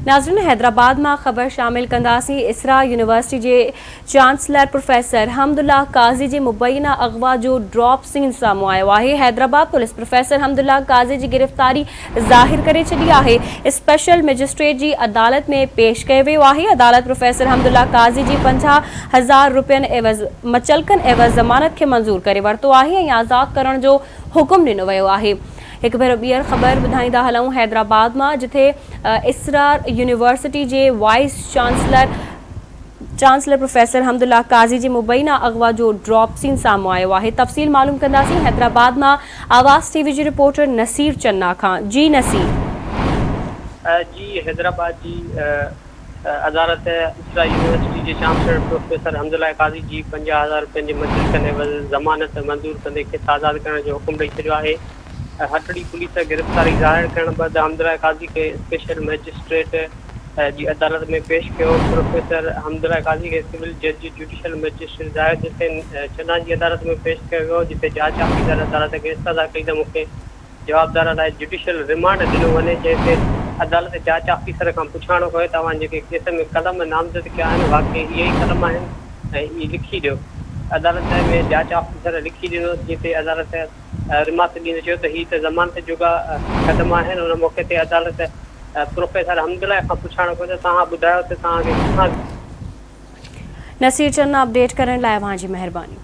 ناظرين حيدرآباد مان خبر شامل ڪنداسين اسرا يونيورسٽي جي چانسلر پروفيسر حمد الله قاضي جي مبينا اغوا جو ڊراپ سين سامهون آيو آهي حيدرآباد پوليس پروفيسر حمد الله قاضي جي گرفتاري ظاهر ڪري ڇڏي آهي اسپيشل مئجسٽريٽ جي عدالت ۾ پيش ڪيو ويو آهي عدالت پروفيسر حمد الله قاضي جي 50,000 رپين عيوض مچلڪن عيوض ضمانت کي منظور ڪري ورتو آهي ۽ آزاد ڪرڻ جو حڪم ڏنو ويو آهي. هڪ ڀيرو ٻيهر خبر ٻڌائيندا هلون حيدرآباد مان جتي اسرار يونيورسٽي جي vice chancellor chancellor professor Hamd Ullah Qazi جي مبينا اغوا جو ڊراپ سين سامهون آيو آهي تفصيل معلوم ڪنداسين حيدرآباد مان آواز ٽي وي جي رپورٽر نصير چنا کان جي نصير. جي حيدرآباد جي عدالت اسرا يونيورسٽي جي چانسلر پروفيسر حمد الله قاضي جي 50,000 رپين جي مچلڪن عيوض ضمانت منظور ڪندي کيس آزاد ڪرڻ جو حڪم ڏئي ڇڏيو آهي. هٽڙي پوليس گرفتاري ظاهر ڪرڻ بعد حمد الله قاضي کي اسپيشل مئجسٽريٽ جي عدالت ۾ پيش ڪيو. پروفيسر حمد الله قاضي کي سول جج جوڊيشل مئجسٽريٽ زاهد حسين چنا جي عدالت ۾ پيش ڪيو ويو جتي جاچ آفيسر عدالت کي استدعا ڪئي ته مون کي جوابدار لاء جڊيشل رمانڊ ڏنو وڃي، جنهن تي عدالت جاچ آفيسر کان پڇاڻو ڪيو ته اوهان جيڪي ڪيس ۾ قلم نامزد ڪيا آهن واقعي اهي ئي قلم آهن ۽ اهي لکي ڏيو. عدالت ۾ جاچ آفيسر لکي ڏنو، جنهن تي عدالت رمارڪس ڏيندي چيو ته هي ته ضمانت جوڳا قدم آهن. ان موقعي تي عدالت پروفيسر حمدالله کان پڇاڻو ڪيو ته توهان ٻڌايو ته توهان کي ڪٿان نصير چنا اپڊيٽ ڪرڻ لاء اوهان جي مهرباني.